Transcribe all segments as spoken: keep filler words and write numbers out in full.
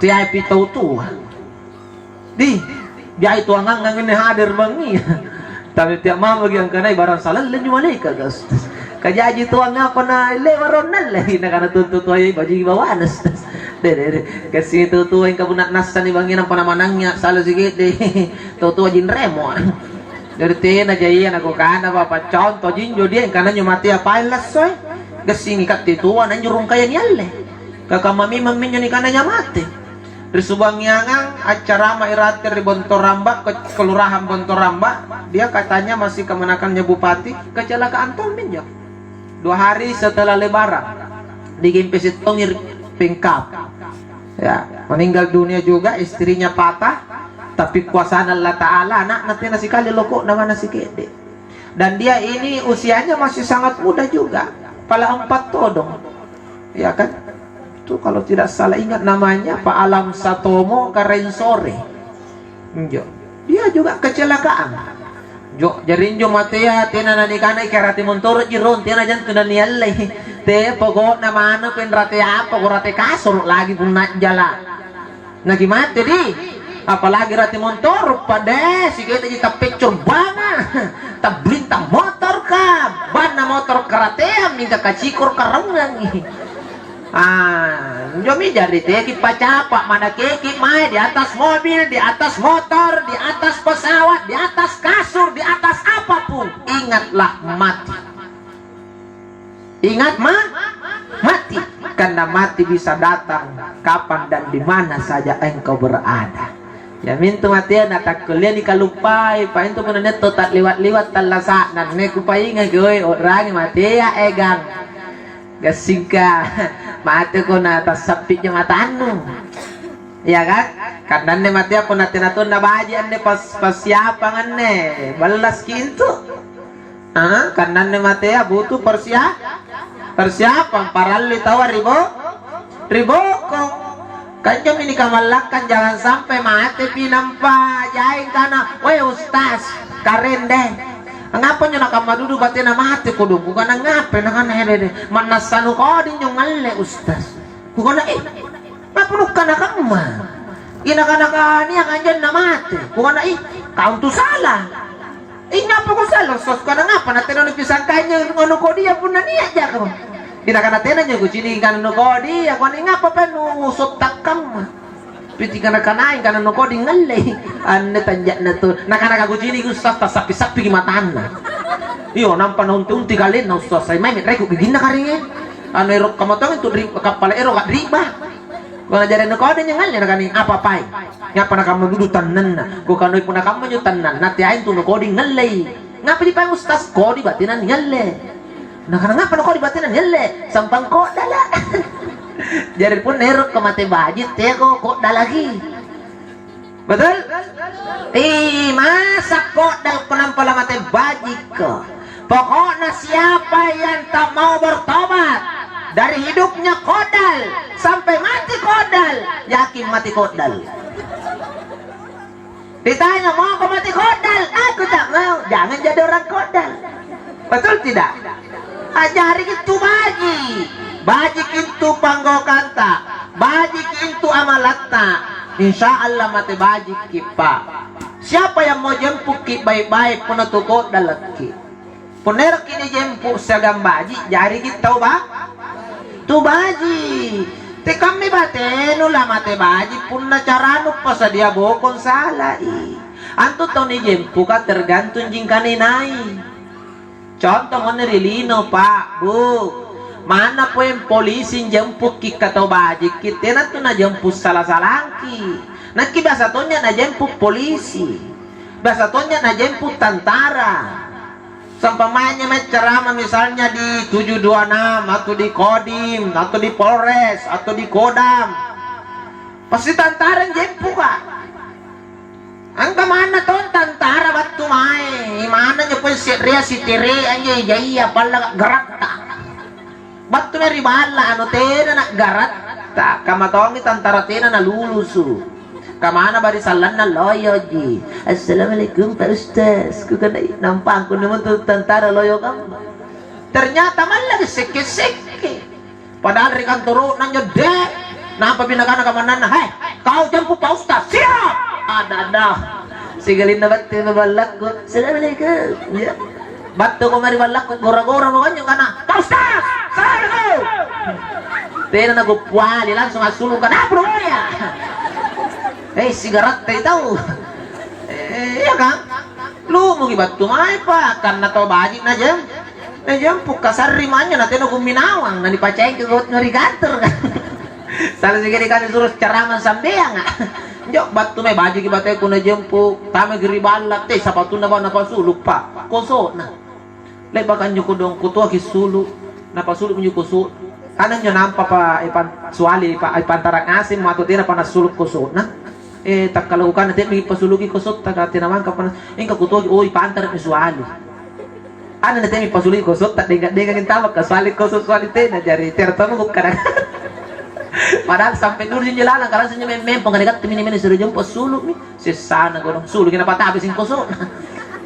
Teaipi tau toa. Di, jai toangangang anne hadir bangngia. Tapi tea' mamaki angkanaya barang salalle anjo malaekaka. Kajaji toangang apa na le'bara' nallei, nakana tuntu toaya bajiki bawana. De, de, de. Gassing tau toa engka punna nassani bangngia nampa namanangngi sala sike'de'. Tau toa jinremo. Jari tena jaia nakukana, Bapa', conto jinjo dia angkana anjo matea paeng lassoe. Gassingi katte toa na anjo rungkaya nialle. Kakamma memang minjo nikanaya mate. Ri subangngiangang accarama irate ri Bontoramba, ke-, Kelurahan Bontoramba, dia katanya masih kemenakannya bupati, kecelakaan tomminjo. Dua hari setelah Lebaran, dikimpe sittongi ri Pengkap. Ya, meninggal dunia juga, istrinya patah, tapi kuasana Allah Ta'ala, anakna tena sikali loko'na mana sike'de'. Dan dia ini usianya masih sangat muda juga, pala empat todong. Ya kan? Itu kalau tidak salah ingat namanya Pak Alam Satomo Karaeng Sore. Injo. Dia juga kecelakaan. Jo, jari injo matea tena nanikanai karate montoro'ji rong, tena jantu naniallei. Te, pokokna manako inrate apa, kurate kasoro' lagi punna jala. Nakimate di, apalagi rate montoro', pade, sike'deji tappeccor banga, tablintang motorka, banna motor karateang, mingka kacikor karaungangi. Ah, injomi jari teki pacapa, mana keki mae di atas mobil, di atas motor, di atas pesawat, di atas kasur, di atas apapun. Ingatlah mati. Ingat ma-, mati. Karena mati bisa datang kapan dan di mana saja engkau berada. Ya mintu matea natakkullea nikaluppai, pa intu punna nia' tau ta'liwa'-liwa' tallasa'na, anne kupaingaki, oi, o'rangi matea egang. Gassingka, mateko na tassappi'ja matannu. Iya kan? Karena anne matea punna tena tonna baji' anne pas-, passiapang anne, ballaski intu. Ah, karena anne matea butuh persia-, persiapan, parallui taua ri bo-, ri boko. Kanjami nikamallakkang jangan sampai matepi nampa jaeng kana, "Weh Ustaz, karen deh. Ngapa nyo nakamma dudu batena mate kodong?" Kukana, "Ngapai?" Nakana, "Hedede, mannassa nu kodi nyo ngalle Ustaz." Kukana, "Eh, ngapa nukkana kamma? Inaka-naka nia' anjanna mate." Kukana, "Ih, kau tu salah." Inyapa kusala, Ustaz, kana ngapa na tena nupisangkai nyo anu kodia punna nia' jako? Inaka na tena nyo kucini' kana nu kodia, kua ingapa pa nu sotta kamma? Piti kana-kanai kana nu kodi ngallei. Anne tanja'na tu. Nakana kakucini' Ustaz, tassappi-sappiki matanna. Iyo, nampa naunti-unti kalenna Ustaz, sai mai me'reku giginna karinge. Anu ero' kamatong tu ri kappala ero' ri'ba. Kua jari nu kodi nyo ngalle, nakani apa pai? Ngapa nakamma dudu tannanna? Kukanoi punna kamma njo tannanna, teai intu nu kodi ngallei. Ngapaji paeng Ustaz kodi batena nialle? Nakana, "Ngapa nu kodi batena nialle? Sampang ko'dala." Jari punna erokko mate baji', teako ko'dalaki. Betul? Ih, masa ko'dalko nampa lamate bajikko? Pokokna siapa yang tak mau bertobat dari hidupnya ko'dal sampai mati ko'dal, yakin mati ko'dal. Ditanya, "Mauko mati ko'dal?" "Aku tak mau." Jangan jadi orang ko'dal. Betul tidak? Ajariki tu baji'. Baji'ki intu panggokanta. Baji'ki intu amalatta. Insya Allah mate baji'ki, Pak. Siapa yang mau jempukki baik-baik punna tu ko'dalakki? Punna eroki nijempu siagang baji', jariki tau ba-, tu baji'. Tekammi batenu lamate baji' punna caranu pasadia bokong salai. Antu tau nijempuka tergantung jingkana inai. Conto mone ri lino, Pak, Bu. Manna poeng polisi njempukki ka tau bajikki, tena tu najempu sala-salangki. Nakki biasa tonja najempu polisi. Biasa tonja najempu tantara. Seumpamanya mae ceramah misalnya di tujuh dua enam atau di Kodim atau di Polres atau di Kodam. Pasti tantara jempuka. Angka manna tong tantara battu mae, manna njo pole se'rea sitere anjo jaia pallaka garatta. Battu mae ri balla anu tena naggaratta, kamma tongi tantara tena nalulusu. Kamana barisallanna loyoji. "Assalamualaikum Pak Ustaz," kukana, "Ih, nampa angkunni montu tantara loyo kamma." Ternyata mallaki sekke-sekke. Padahal ri kantoro'na anjo de'. Nampapi nakana kamannanna, "Hei, "Kau jemput Pak Ustaz." "Siap!" Ada-ada. Sigalinna battu ri ballakku. "Assalamualaikum." Ya. Battuko mae ri ballakku, gora-gora mo anjo kana, "Pak Ustaz! Assalamualaikum!" Tena nakupiali, langsung assulu' kana, "Apa ya?" Eh, sigaratta tau. Eh, iya kan? Lumoki battu mae, Pak, kanna tau baji' najem-, najempu, kasarri manjo natena kumminawang, nanipacaiki gotna ri kantor. Sala sikali kami suro ceramah sambeanga. Njo battu mae bajiki bateko najempu, tamaki ri balla', te sapatunna bawang napasulu', Pak. Koso'na. Le'baka anjo kodong kutoaki sulu', napasulu' minjo koso'. Kana anjo nampa pa, eh, pan-, suali pa, eh, pantara' ngaseng matu tenapa nassulu' koso'na. Eh, takkalaukana te'meki pasuluki kosotta, ka tena mangkapa na-, engka kutoaki, oi, pantara'mi suali. Ana na te'mi pasuluki kosotta, denga-denga antama ka suali koso' suali tena, jari tena tamo bukkara. Padahal sampe dulu injo lalang, ka langsung injo mem-, mempo, kani kattemi ni mene suro jempo assulu'mi. Sessana kodong, suluki napatabe singkoso'na.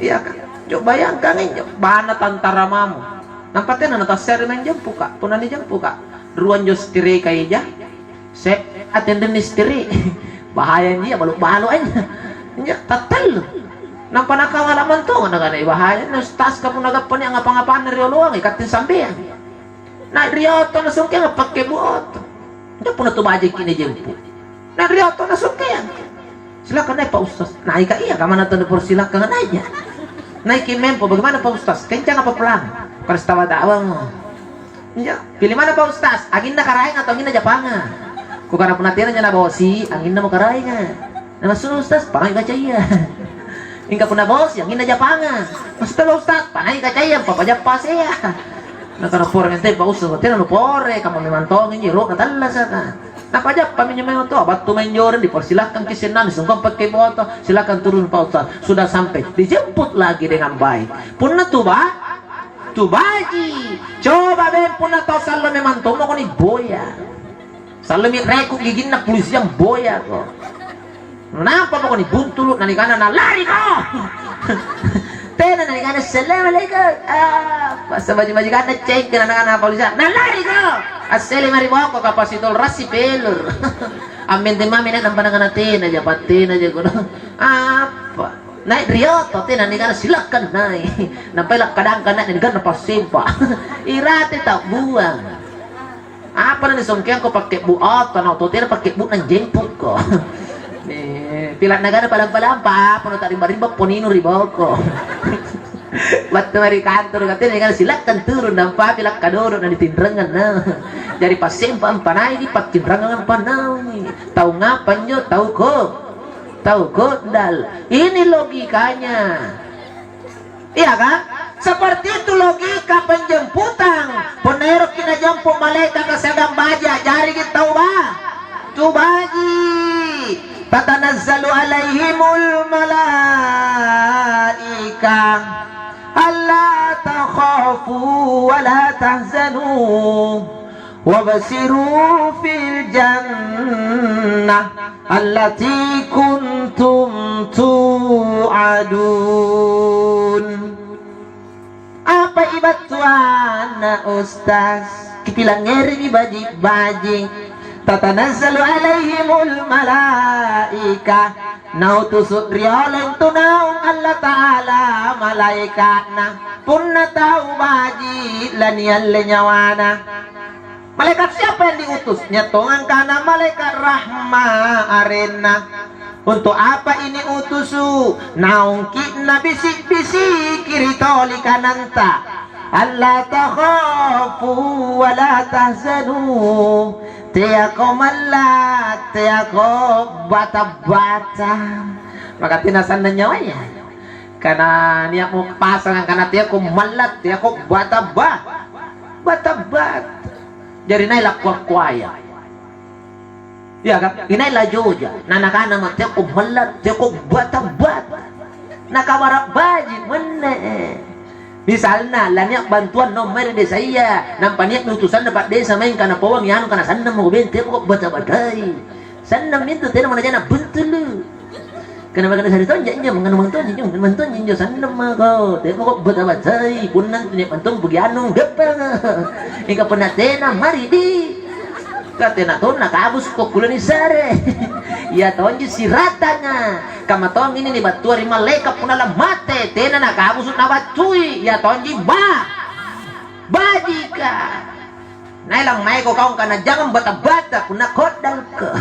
Iya, Kak. Coba bayangkan injo, bana tantara mamo. Nampa tena natasse're maeng jempuka, punna nijempuka. Rua anjo setrika eja, se-, atendenni setri. Bahaya injo, balu-balu aja. Injo, tattellu. Nampa nakawala mantong nakana bahaya. Na ustaz ka punna gappa nia' ngapa-ngapanna rioloang, ikatte sambeang. Na ri oto nasungkeang pakke bu oto. Injo punna tu bajiki nijempu. Na ri oto nasungkeang. Silakan naik Pak Ustaz. Naika iya, kamana tu dipersilakan naiknya. Naiki mempo, bagaimana Pak Ustaz? Kencang apa pelan? Harus tawa dakwahmu. Injo, pilih mana Pak Ustaz? Anginna karaeng atau anginna japanga? Kukana punna tena nabosi, anginna mo karaenga. Nah, maksudna Ustaz, panai kacaya. Mingka punna bosi, anginna japanga. Maksudna Pak Ustaz, panai kacaya, papajappa asea. Nakana pore mante Pak Ustaz, tena nupore, kamma memang tongi, ro'na tallasaka. Napajappami injo mae otoa, battu mae anjoreng, dipersilakkangki sennang, disungkang pakke boto, silakan turun Pak Ustaz. Sudah sampai, dijemput lagi dengan baik. Punna tu ba-, tu baji, coba beng punna tau sallo memang tommako niboya. Sallomi reku giginna polisiang boyako. Nampa poko nibuntulu', nanikana, "Nalariko!" Tena nanikana, "Assalamualaikum." Ah, passa baju-bajukanna cengke, nanikana polisi, "Nalariko!" Assele mari boko kapasitol rassi pelur. Ammente mami naik nampa nakana, "Tena ja, pattena ja," kodong. Apa? Naik ri oto, tena nikana, "Silakan naik." Nampai lakkadangka naik, nikana passempa. Irate ta'buang. Apa na nisongkeangko pakkebbu oto, na oto tena pakkebbu'na jempukko. Eh, pila nagana palampa-lampa, apa na ta'rimba-rimba poninu ri boko. Battu mae ri kantoro, katena nigana, "Silakan turun," nampa pila kadodo na ditinrangang na. Jari passempa ampanai di pakkinrangang ampanai. Tau ngapa injo? Tau ko-, tau kodal. Ini logikanya. Iya kan? Seperti itu logika penjemputan. Punna eroki najempu malaekaka siagang baji, a'jariki tau ba-, tu baji. Tatanazzalu alaihimul malaika, "Alla takhafu wa la tahzanu." Wabshiru fil jannah allati kuntum tu'adun. Apa i battuanna, Ustaz? Kipilangngeri'mi baji'-baji'. Tatanazzalu alaihimul malaika. Nautusu' riolo antu naung Allata'ala malaeka'na. Punna tau baji' lanialle nyawana. Malaikat siapa yang diutus? Nia' tongang kana malaikat rahma arenna. Untuk apa ini utusu? Naungki' nabisi'-bisiki ri toli kananta. "Alla takhafu wa la tahzanu." Teako malla', teako bata-bata. Maka tena sannang nyawaya. Kana nia'mo pasang angkana teako malla', teako bata-ba-, bata-bata. Jari nai lakua-kuaya. Iya kan? Inai lajoja. Na nakana ma teako malla', teako bata-bata. Na kabara' baji' menne. Misalna, lania' bantuang naung mae ri desaya, nampa nia'mi utusanna pa'desa maeng kana pauangi anu, kana sannang mako beng, teako bata-batai. Sannang mintu tena manajana buntulu'. Kana makana sari tonja injo, manganu mang tonja injo, manganu mang tonja injo, sannang mako, teako bata-batai, punna antu nia' bantuang pugi anu, gappa. Mingka punna tena, mari di. Ka tena tonna kabusu' kokkulle nisare. Iya tonji siratanga. Kamma tongi ini nibattua ri malaeka punna lammate, tena nakabusu' nabattui, iya tonji ba-, bajika. Naelang maeko kau angkana jangang bata-bata punna koddangko.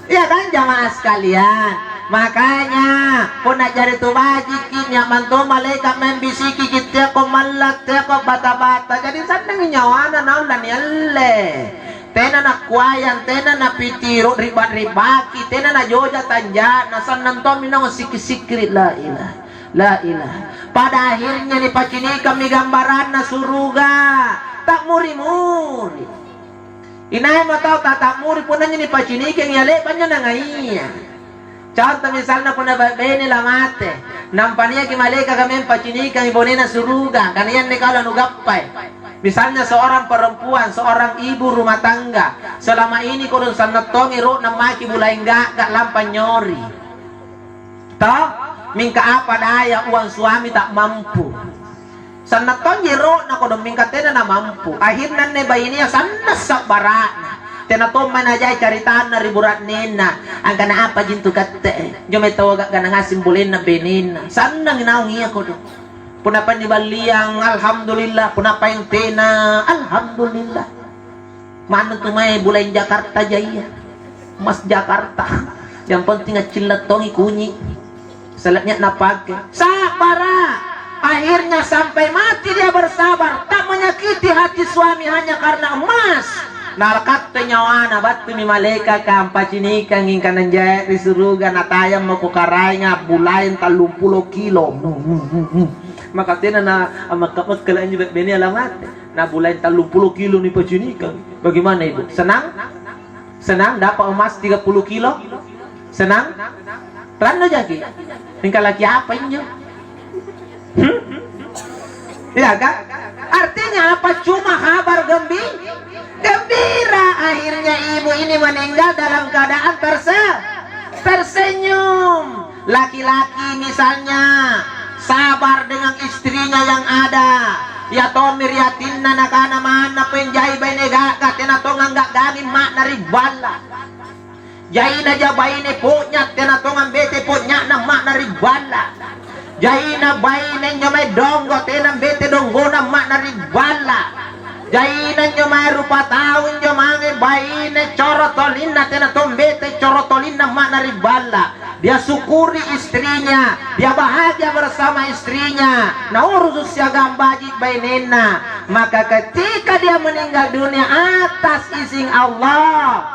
Iya kan, jamaah sekalian? Makanya, punna jari tu bajiki, nyamang to malaeka maeng bisiki, teako malla', teako bata-bata. Jadi sannangi nyawana naung lanialle. Tena nakkuayang, tena napitiru, riba-ribaki, tena najoja tanja'na, sannang tommi naung sikki-sikkiri, la ilaha, la ilaha. Pada akhirnya nipacinikammi gambaranna suruga, ta'muri-muri. Inaimo tau tata'muri punna anjo nipacinikangi, ia le'ba'njo nangaia. Conto misalna punna ba-, baine lamate, nampa niaki malaekaka maeng pacinikangi bonena suruga, angkana ianne kau lanugappai. Misalnya seorang perempuan, seorang ibu rumah tangga, selama ini kodong sanna' tongi ro'na maki bulaeng ga'ga lampa nyori. Toh? Mingka apa daya uang suami tak mampu. Sanna' tonji ro'na kodong mingka tena namampu. Akhirna anne bainea sanna' sa'bara'na. Tena tomma najai caritanna ri bura'nenna. Angkana apaji intu katte? Injo mae taua ga'gana ngaseng bolenna benenna. Sannangi naung ia kodong. Punna paeng niballiang, alhamdulillah. Punna paeng tena, alhamdulillah. Manna tu mae bulaeng Jakarta jaia. Emas Jakarta. Yang penting accilla' tongi kunyi'. Sala'nya napake. Sa'bara'. Akhirnya sampai mati dia bersabar. Tak menyakiti hati suami hanya karena emas. Nalakatte nyawana, battumi malaekaka ampacinikangi angkana anjo ri suruga, natayang mako karaenga bulaeng tallumpulo kilo. Maka tena na amakka-makkala anjo be-, benea lamate. Na bulaeng tallumpulo kilo nipacinikang. Bagaimana, Ibu? Senang? Senang dapat emas tiga puluh kilo? Senang? Rannu jaki? Mingka laki apa injo? Hmm? Iya, kan? Artinya apa? Cuma kabar gembi-, gembira. Akhirnya ibu ini meninggal dalam keadaan terse-, tersenyum. Laki-laki misalnya sabar dengan istrinya yang ada, ia tommi ri atinna nakana, "Manna penjai baine ga'ga, tena tongang ga'gangi ma'na ri balla'. Jaina ja baine po'nya, tena tongang bete po'nya'na ma'na ri balla'. Jaina baine injo mae donggo, tena bete donggona ma'na ri balla'. Jaina injo mae rupa tau injo mange baine coro tolinna, tena tong bete coro tolinna ma'na ri balla'." Dia syukuri istrinya, dia bahagia bersama istrinya, naurus siagang baji' bainenna. Maka ketika dia meninggal dunia atas izin Allah,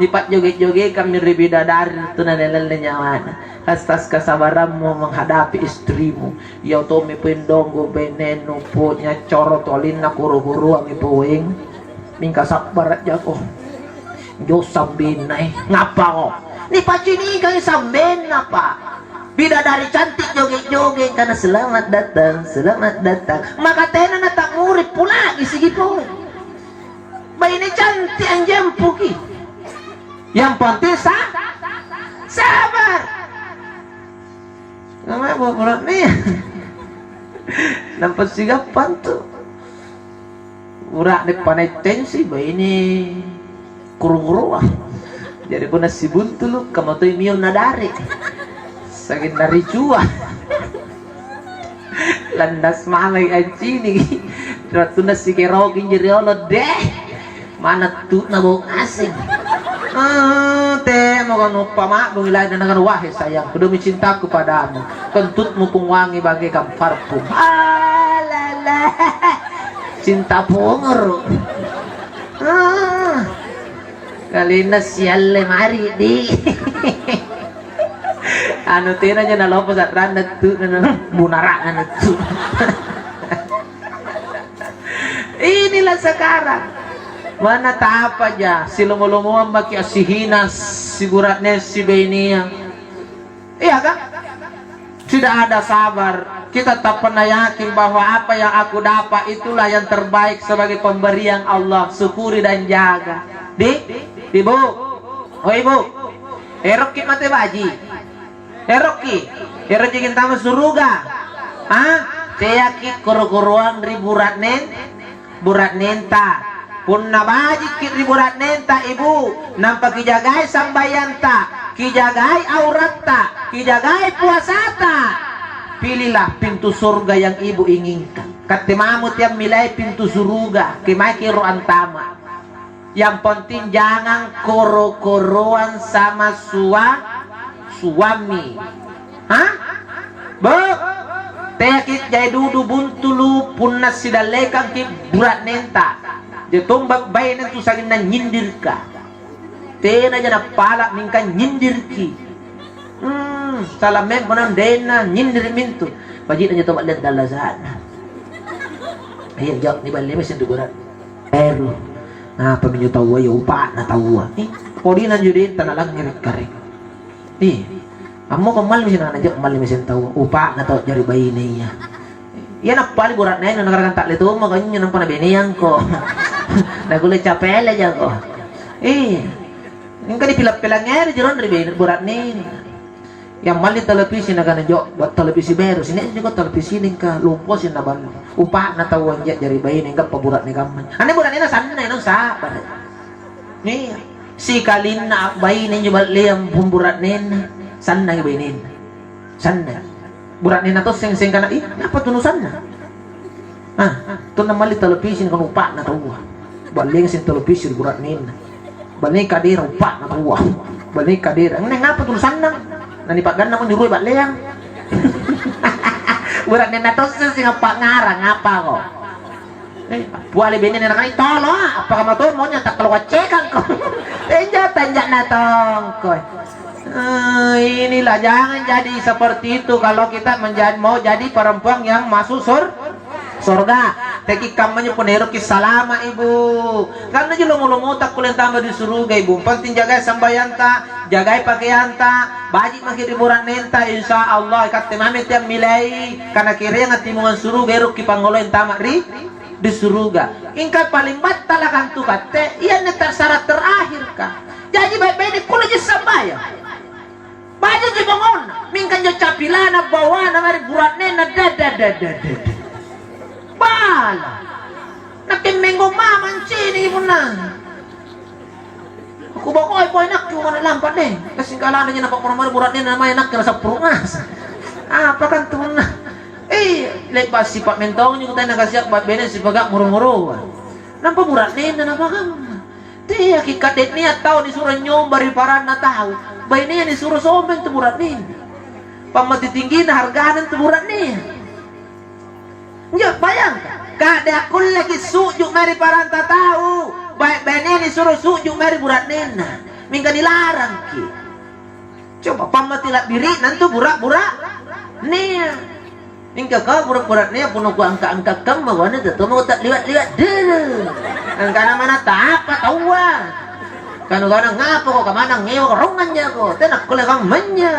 nipa'joge-jogekammi ri bidadari tu nalalle nyawana. Atas kesabaranmu menghadapi istrimu. Iya tommi pendonggo bainennu, po'nya coro tolinna, kuru-kuruangi poeng. Mingka sabbara' jako. Jo sambenna, eh. Ngapako? Nipacinikangi sambenna, Pak. Bidadari cantik joget-joget karena selamat datang, selamat datang. Maka tena nata'muri pulaki sigi pole. Baine cantik anjempuki. Yang penting sa-, sabar. Namanya bawa pulak nih. Nampa sigappang tu. Ura'ne panai tensi, baine kuru-kuruang. Jadi punna sibuntulu', kamatoi miong nadare'. Saking naricua. Landas mamai anciniki. Rattunna sikeroki injo riolo, deh. Mana tu'na bau asing. Ah, temo kanu pama'bungi lain dengan wahai sayangku, demi cintaku padamu. Kentutmu kuwangi bagaikan parfum. Ah, la, la. Cinta pongoro. Ah. Kalenna sialle mari, di. Anu tenanya nalopo sa'ranna tu, bunara'na tu. Inilah sekarang. Mana tapa ja, silomo-lomoang maki assihina, sigura'ne sibainia. Iya kan? Tidak ada sabar. Kita tak pernah yakin bahwa apa yang aku dapat itulah yang terbaik sebagai pemberian Allah. Syukuri dan jaga. Di, Ibu, oh Ibu, erokki mate baji. Erokki, erokki antama suruga. Ah, teaki koro-koroang ri bura'nen, bura'nenta. Punna bajikki' ri bura'nenta, Ibu, nampa kijagai sambayanta, kijagai auratta, kijagai puasata, pilihlah pintu surga yang Ibu inginkan. Katte mamo teammilai pintu suruga, kemae kiero' antama'. Yang penting jangang koro-koroang sama sua-, suami. Hah? Bo, teaki' jai dudu buntulu' punna sidallekangki' bura'nenta. Jai tomba' baine tu sanginna nyindirka. Tenaja nappala' mingka nyindirki. Hmm, salameng punna denna nyindiri' mintu. Baji'na anjo tau ma'lea dallasa'na. Iya, jawab niballe messing tu bura'ne. Eru. Apa minjo taua iya upa'na taua. Eh, kodina anjo denta nalangngere' kare. Ih, ammoko malli misi nakana jok malli misi taua, upa'na tau jari baine iya. Iya nappali bura'nena nakana ta'le tomako anjo nampa nabeneangko. Nakulle capele jako. Ih, engka dipila-pilangngeri jerong ri bene bura'nena. Yang malli televisi nakana jok, buat televisi beru, sini aja joko televisi ini engka lompo sih nabanna. Upa'na taua anjo jari baine, engka pa bura'ne kamma. Anne bura'nena sanna, non sa'bara'. Iya. Sikalinna a'baine injo balleang pung bura'nenna, sannangi bainenna. Sannang. Bura'nenna tosseng seng kana, "Ih, apa tu nusanna?" Ah, tunna malli televisi nakana upa'na taua. Balleang seng televisi ri bura'nenna. Balleang kadera upa'na taua. Balleang kadera. "Neng apa tu nusannang?" Nanipa'ganna mo nirue balleang. Bura'nenna tosseng seng appa'ngarang, apa ko? Eh, appiali bainenna nakanai, "Tolo, ah, appakamato maunya takkalo waccekangko." Tenja tanja'na tongko. Eh, inilah, jangan jadi seperti itu kalau kita menjadi, mau jadi perempuan yang masuk sur-, surga. Teki kammanya punna eroki salama, Ibu. Karena ji lomo-lomota kulle antama di suruga, Ibu. Penting jagai sambayanta, jagai pakeanta, baji' maki ri bura'nenta, insya Allah ikatte mami tiammilai, karena kereanga timungang suruga eroki pangngoloi antama ri di suruga. Ingka paling battalaka antu katte, ianne ta-, sara' terakhirka. Jaji bae-baine kulle ji sambayang. Baji' ji bongonna, mingka anjo capilana bawana mae ri bura'nenna, da, da, da. Bala. Nakke menggo mamang cini punna. Kubokoi pole nakke umana lampa deh. Gassing kala'na ji napammoro-moro bura'nenna mae nakke nasappuru' ngaseng. Apa kan tu punna? Eh, le'ba' sipa' mentongi kutana kasiak ba'bene sipaga moro-moroa. Nampa bura'nenna napakamma. Teaki' kade' nia' tau nisuro nyomba ri paranna tau. Bainea nisuro sombeng tu bura'nenna. Pammati tinggina hargana tu bura'nea. Injo bayangka, ka'de akkulleki su'ju' mae ri paranta tau, bae-bainea nisuro su'ju' mae ri bura'nenna, mingka nilarangki. Coba pammati la'biri'na antu bura'-bura'nea. Mingka kau bura'-bura'nea punna kuangka-angka kamma, wana tetomako ta'liwa'-liwa' dulu. Angkana mana tapa taua. Kanu-kanu ngapako, kamanang ngewako, rongang jako, tena kulle kammanya.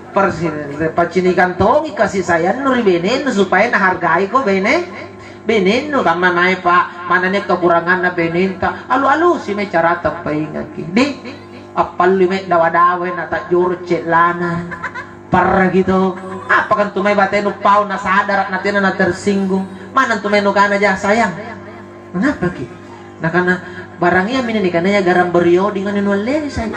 Persi-, pacinikang tongi kasih sayangnu ri benennu supaya nahargaiko bene-, benennu. Kamma mae, Pa', manna nia' kekuranganna benenta, alu-alusi mae carata paingaki. Di, appallui mae dawa-dawai na ta'joro' ce'lana. Parraki to. Apa kantu mae batenu pau nasadara' natena natersinggung. Manna antu mae nukana ja, "Sayang, ngapaki?" Nakana, "Barang iami nikanaya garang berioding anu nuallei saya."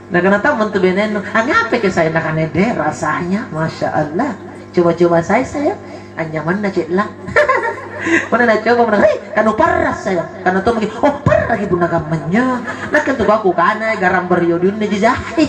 Nakana tamang tu benennu, "Angapaki saya?" Nakana, "Deh, rasanya, Masya Allah. Coba-coba saya, saya. Anyamanna ce'la." Mana nacoba, mana, "Hei, kanu parra saya." Kana to maki, "Oh, parraki punna kammanya." Nakke tu aku kana garang berioding ni jijai.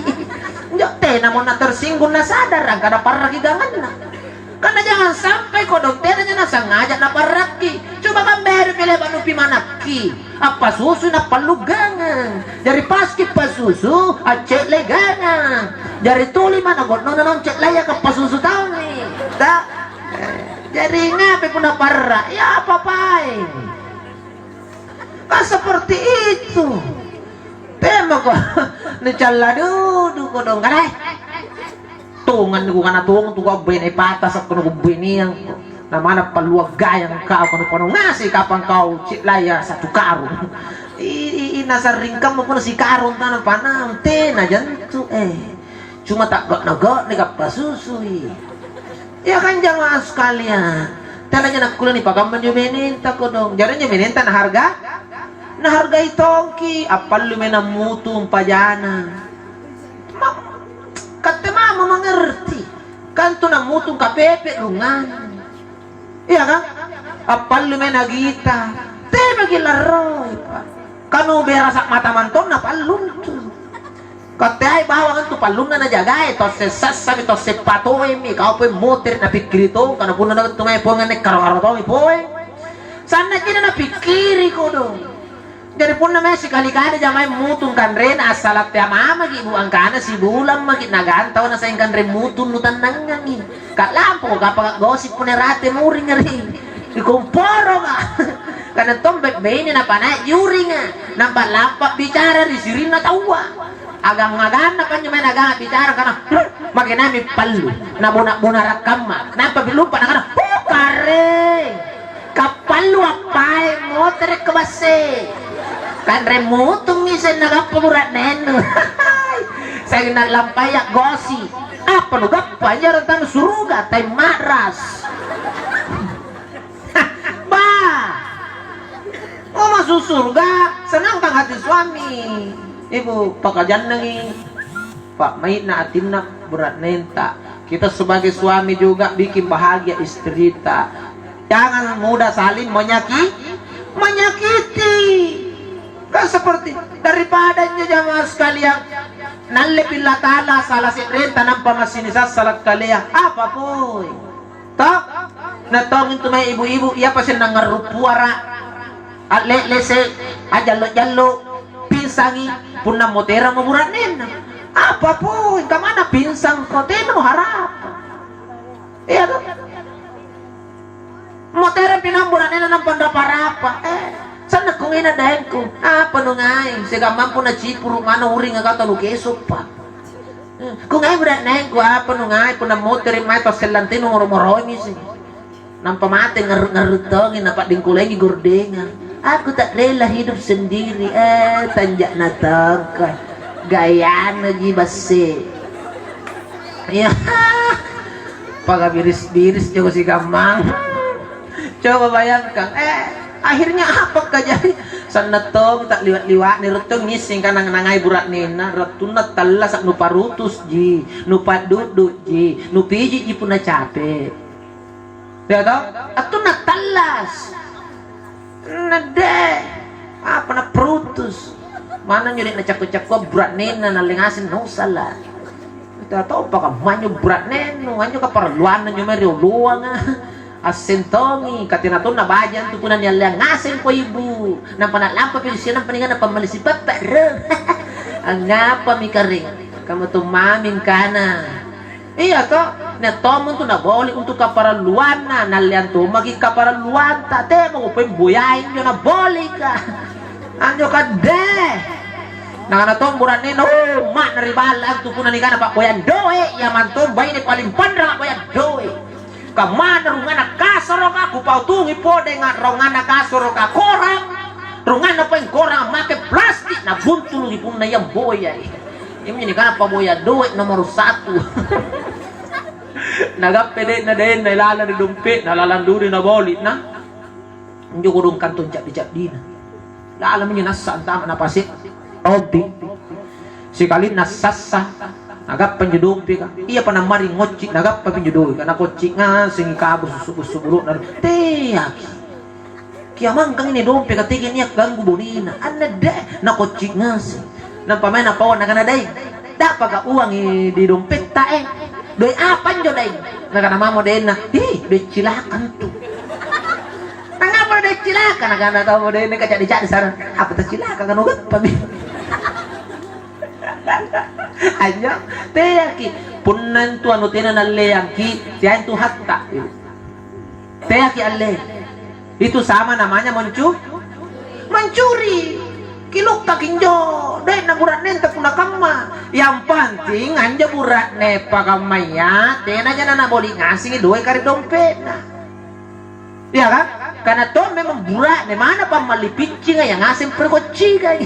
Injo tenamo natersinggung nasadara angkana parraki ganganna. Karena jangan sampai kodong tenanya nasangaja naparrakki. Coba kamberi pele banupi manakki. Appasusui nappallu gangang. Jari paski pasusu, acce'le gangang. Jari tuli mana go'nona naung ce'laya kappasusu taungi. Ta? Eh, jari ngape punna parra? Ya apa-apaeng. Kan seperti itu. Temako nicalla dudu kodong kale. Tonganni kukana tong tu kau bene patasa' kono kubeneang. Namana palluang gayang kau kono kono ngase kapang kau ce'laya satu karung. I, i, i nasarring kamma kono sikarung tanang panang tena jantu eh. Cuma ta'ga'na-ga'ni kappasusui. Ya kan jamaah sekalian, Tena nakkulle nipakamma anjo menenta kodong. Jari anjo menenta naharga-, nahargai tongki, appallu menang mutung pajana. Ma-, katte mamo mangerti. Kan tu namutung kapepe rungang. Iya kan? Appallu menang gita. Temaki larroi, Pak. Kanu berasa mata mantonna palluntu. Katteai bawang antu pallunna najagae, tosse sassami, tosse patoemi, kau pole motere napikkiri tong, kana punna naung tu mae poeng anne karo-karo tommi poeng. Sanna' cina napikkiri kodong. Jari punna mae sikali-kali jamai mutung kanrena, assala' tea mamaki bu angkana sibulang maki nagantau nasaing kanre mutung nutannangangi. Ka'lampako kapang gosip punna rate muring ri. Dikumporoka. Kana tombe baine napanae juringa, nampa lampa bicara ri sirinna taua. Agang-aganna panjo mae nagang bicara kana, "Huh, makenami pallu, nabona-bona rakkamma." Nampa bilumpa nakana, "Huh, karre. Kappallu appae motere kebasse." Kanre mutungi seng nagappa bura'nenu. Seng nalampaya gosip. Apa nugappa anjo rantang suruga, tai maras. Bah! Oh, masuk surga, senangkan hati suami. Ibu, pakajannangi pa'mai'na atinna bura'nenta. Kita sebagai suami juga bikin bahagia istrita. Jangan mudah saling menyaki-, menyakiti. Kan seperti daripada anjo jamaah sekalian, nalle pilla tala salah se'renta nampa massini sassala kalea. Apa poi? To? Na tong intu mae ibu-ibu, iya paseng nangngarru puara, alle'lese, ajallo-jallo, pingsangi, punna moteramo bura'nenna. Apa poi, kamana pingsangko? Tenamo harapang. Iya to? Moterang pinang bura'nenna nampa anrapa-rapa. Eh, sanna' kungaina daengku. Apa nungai? Siagang mampu nacipuru' manna uringa kau tau kesoppa. Kungai bura'nengku, apa nungai punna motere' mae tau sellantenu moro-moroimi sih. Nampa mate ngarru'-ngarru' tongi napa'dingkulengi gordengang. Aku tak rela hidup sendiri. Eh, tanja' natongko. Gayana ji basse. Iya. Pagabiris-biris jako sigammang. Coba bayangkan, eh, akhirnya apa kajari? Sanna' tong tak liwa'-liwa'ni ruttung ngissing kanang nangai bura'nenna, rattunna tallasa' nuparutus ji, nupaddu'du' ji, nupiji ji punna cape. Ya toh? Attunna tallas. Nadde. Apa naparutus? Manna njo de' nacakku-cakkua bura'nenna nalle ngaseng nausala. Tatopa kammanjo bura'nennu, anjo kaparalluanna njo mae ri oloanga. Assentongi, katina tonna baji' antu punna nialleang ngasengko ibu. Nampa na'lampa pi usia nampa ningana pammali sipappa ro. Angngapami kare? Kamu tummaming kana. Iya to, nia' tommo tu naboli' untu' kaparalluanna, nalleang tommaki' kaparalluanta, teako pemboyai injo nabolika. Anjo kadde. Nakana tong bura'nenna, "Oh, ma'na ri balla' antu punna nikana pa'boyang doe', iya mantong baine paling panrang a'boyang doe'. Kammana rungana kasoroka, kupautungi podenga rongana kasoroka korang, ronganna paeng korang make plastik, nabuntuluki punna iya boyai." Iyaminjo nikana pa'boya doe' nomoro satu. Nagappa de'na, de'na lalang ri dompe'na, lalang dudui naboli'na. Injo kodong kantong caddi-caddina. Lalang minjo nassa antama napase' rompi. Sikalinna sassa, nagappa injo dompeka. Iyapa nammari ngocci', nagappa minjo dompeka. Nakocci' ngasengi kabu susu-, susu bulu'na. Teaki. Kiamangkang ini dompeka tegi nia' ganggu bonena. Anne de', nakocci' ngaseng. Nampa mae napaua nakana, "Daeng, da'paka uangi di dompetta, eh? Doe' apa anjo, Daeng?" Nakana mamo de'na, "Ih, doe' cilaka antu." "Angngapa doe' cilaka?" Nakana tau modena kaca'di-ca'di sana, "Apa tacilaka, kanu gappami." Anjo, teaki. Punna antu anu tena nalleangki, teai antu hatta. Teaki alle. Itu sama namanya mencu-, mencuri. Kilukkaki injo, doe'na bura'nenta punna kamma. Yang penting anjo bura'ne pakammaya, tenaja nanaboli' ngasengi doe'ka ri dompe'na. Iya kan? Karena to memang bura'ne mana pammalli piccinga yang ngaseng perkoccikai.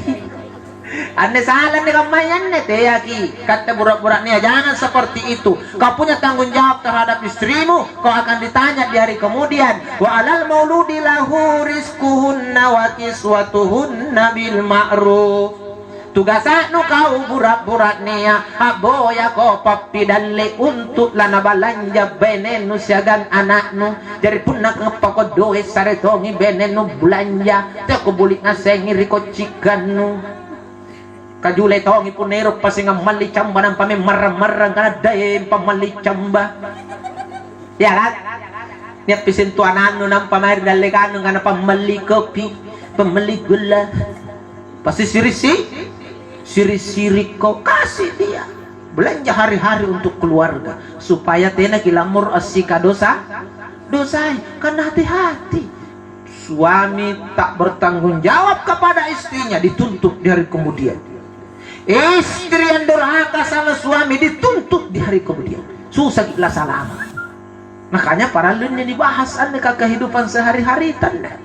Anne sala anne kammaya anne, teaki. Katte bura-bura'nea, jangan seperti itu. Kau punya tanggung jawab terhadap istrimu, kau akan ditanya di hari kemudian. Wa alal mauludi lahu rizquhunna wa kiswatuhunna bil ma'ruf. Tugasa'nu kau bura-bura'nea, a'boyako pappidalle untu' lanabalanja benenu siagang ana'nu. Jari punna ngappako doe', sare tongi benenu bulanja, teako buli ngasengi ri koccikannu. Kajule tongi punna ero' paseng ammalli camba nampa memmarrang-marrang kana daeng pammalli camba. Iya kan? Nia'pi siagang ana'nu nampa mae ri dallekannu kana pammalli kopi, pammalli gula. Pasti siri-si-, siri-siriko, kasih dia. Belanja hari-hari untuk keluarga supaya tena kilammuru assikadosa-, dosai. Karena hati-hati. Suami tak bertanggung jawab kepada istrinya dituntut di hari kemudian. Istri yang durhaka sama suami dituntut di hari kemudian. Susah la salama. Makanya parallu inni nibahas anne ka kehidupan sehari-hari tanne.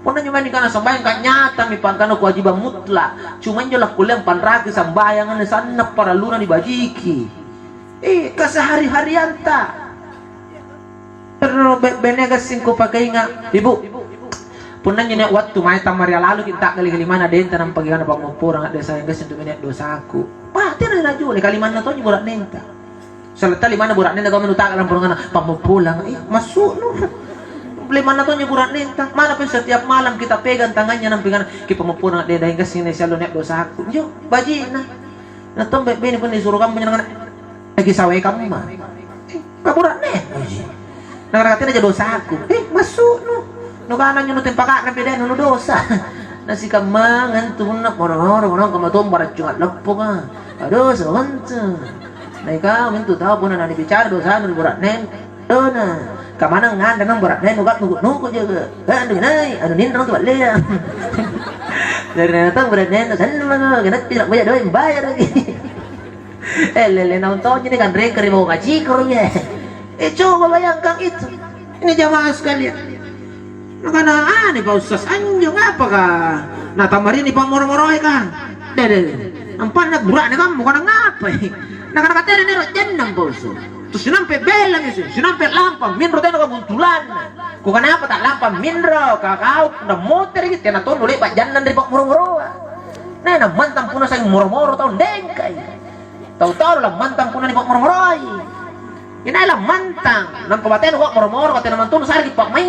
Punna nyamani kana sambayang ka nyatami pangkana kewajiban mutlak. Cuma injo lakkulle ampanraki sambayang anne sanna paralluna nibajiki. Eh, kesehari-harianta. Terus be-, bene gassing kupakainga, Ibu. Punna nyene wattu mae tammari alaluki takkali kalimana denta nampa gimana pammoporang desa yang gassing tu mene dosaku. Wah, tena najule kalimanna tonji bura'nenta. Saletta limanna bura'nena kau menu ta'lampa rungana, "Pammoppolang, eh, massu'nu." Limanna tonji bura'nenta, mana pun setiap malam kita pegang tangannya nampa kana, "Ki pammoppolang, deh, deh, gassing nih selalu nek dosaku." Yo, baji'na. Nah, tombe bene pun disuruh kamu nyanangana, "Lagi sawai kamu mah." Eh, ka bura'ne. Nah, kata aja dosaku. Eh, massu'nu. Nu kana nyo nu tempaka'na bede nu dosa. Nasikammangang tu punna moro-moro, moro-moro, kamatong baracunga leppoka. Aduh, sebentu. Na ikau mintu tau punna nanibicara dosanu ri bura'neng. Dona. Kamanang nganre nang bura'neng, nuka nuku-nuku jaga. Eh, anu nai, anu ninrong tu ballea. Dari nana tau bura'neng, sanna mako, kena tidak banyak doa yang bayar lagi. Eh, lele naung tonji ni kanrengka ri bawang kacikoro, ye. Eh, coba bayangkan itu. Ini jamaah sekalian. Nakana, "Ane, Pak Ustaz, anjo ngapaka natammari nipammoro-moroe, kang? Deh, deh, deh. Ampanna bura'ne kammo kana ngapai?" Nakana, "Katena nero jennang, Pak Ustaz. Terus sinampe belangi, sinampe lampa, minro tena kabuntulanna." Kukana, "Apa tak lampa minro? Kakau na motereki, tena tonu le'ba jannang ri pammoro-moroa." Nah, nammantang punna saing moro-moro tau dengkai. Tau-tau lammantang punna nipammoro-moroi. Inai lammantang, nampa batenu kok moro-moro, katena mantunu sareki pa'mai.